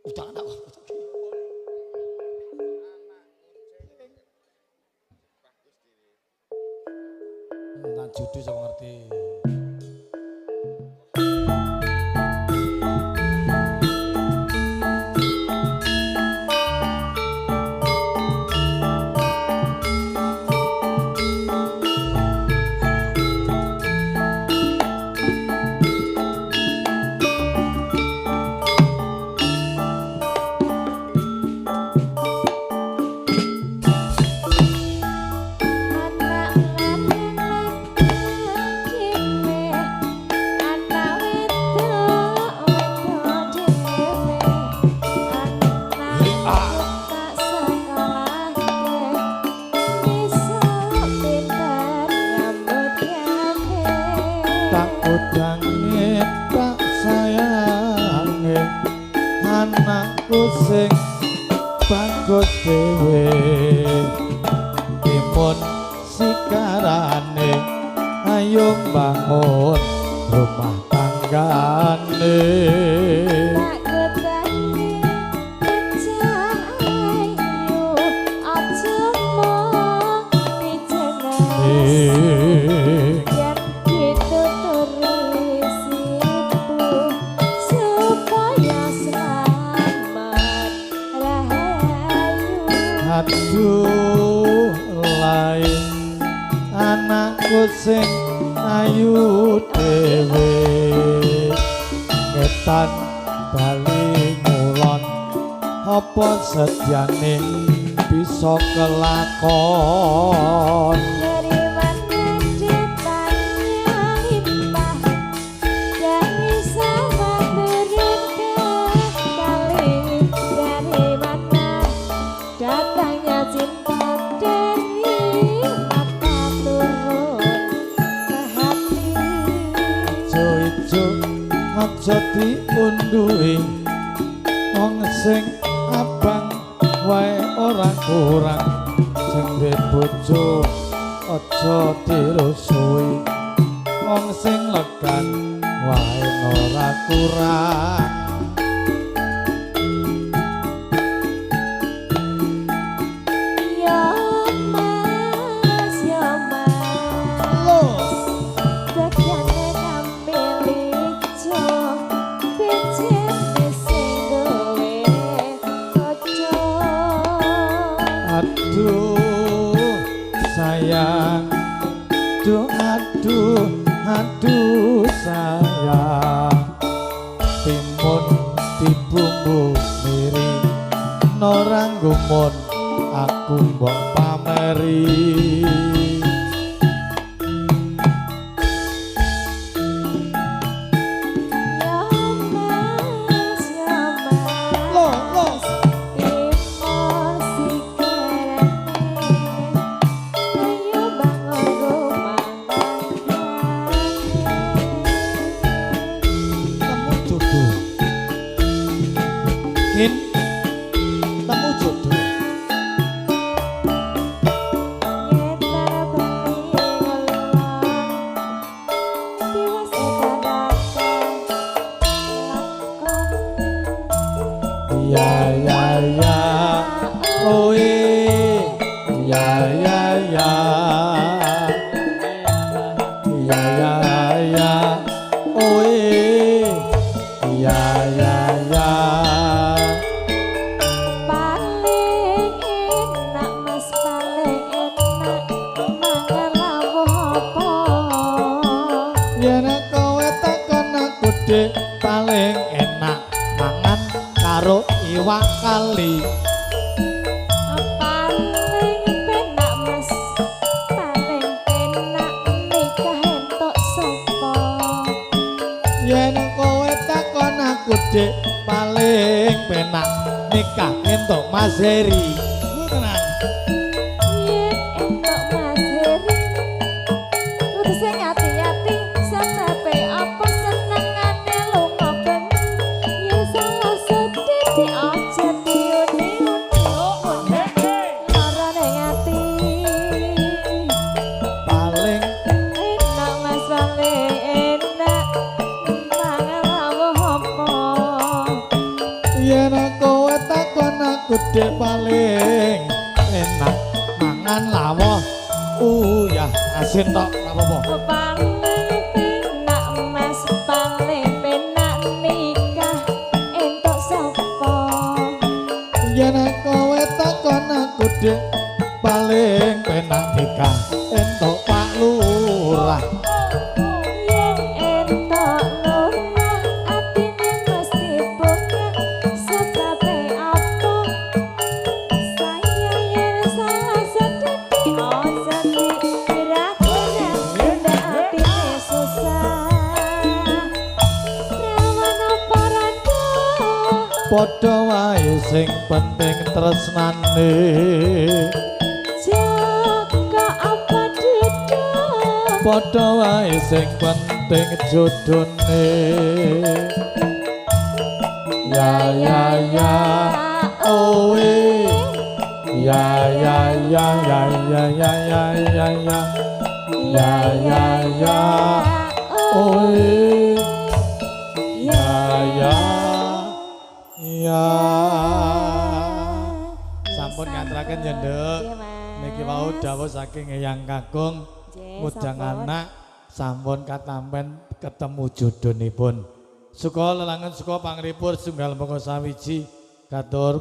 Utang anak. Tentang judul sama ngerti. Anak lanang lanang dhewe, anak wedok wedok dhewe, anakku tak sekolahke besok pinter nyambut gawe. Tak udange tak sayange anakku sing bagus dhewe, timun sikarane ayo bangun rumah tanggane. Tak godane pecah ayu, aja mung pijengas. Yen dituturi situ supaya selamat rahayu. Aduh lae anakku sing ayu dhewe, ngetan bali ngulon apa sedyane bisa kelakon. Dari mana datangnya limpah, dari sawah turun ke kali. Dari mana datangnya cinta, dari mata turun ke hati. Ijo ijo aja diunduhi, wong sing abang wae ora kurang, sing duwe bojo aja dirusuhi, wong sing legan wae ora kurang. Ya Mas, ya Mas, bagiane kambil ijo, bijine sing duwe bojo. Aduh sayang, aduh aduh aduh sayang, timun dibumbu miri norang gumun aku mbok pameri. Ya Mas, ya Lo lo Mas, timun sikarane, ayo bangun rumah tanggane. Temu jodoh kin, temu jodoh. Ngetar bali ngulon, tiwas edan lakon. Ya ya ya oe, ya ya ya, ya ya ya oe, ya ya ya. Paling enak Mas, paling enak mangan lawuh apa? Yen kowe takon aku dik, paling enak mangan karo iwak kali. Paling penak Mas, paling penak nikah entuk sapa? Yen kowe takon aku dik, paling penak nikah entuk Mas Heri. Ku tenan. Yen entuk Mas Heri, kudu sing ati-ati, sebabe apa senengane lunga bengi. Yen salah sedhithik aja diuni-uni, lara ning ati. Paling Enak Mas, paling enak mangan lawuh apa? Yen kowe takon aku dik paling enak mangan lawuh uyah asin tok ora apa-apa. Paling penak Mas, paling penak nikah entuk sapa? Yen kowe takon aku dik paling penak nikah entuk Pak Lurah. Yen entuk lurah atine mesti bungah, sebabe apa? Saya yen salah sedikit, oh sedikit kira-kira bunda atine susah. Prawan apa rada? Padha wae sing penting tresnane. Jaka apa duda? Padha wae sing penting jodone. Ya ya ya owe. Ya ya ya ya ya ya ya ya ya. Ya ya ya owe. Ya ya ya. Sampun ngaturaken ya, Nduk. Nggih, Mas. Niki wau dawuh saking Eyang Kakung Nggih, mujang sampun. Anak sampun katampen ketemu jodhonipun. Suka lelangan suka pangripur sunggal moko sawiji katur.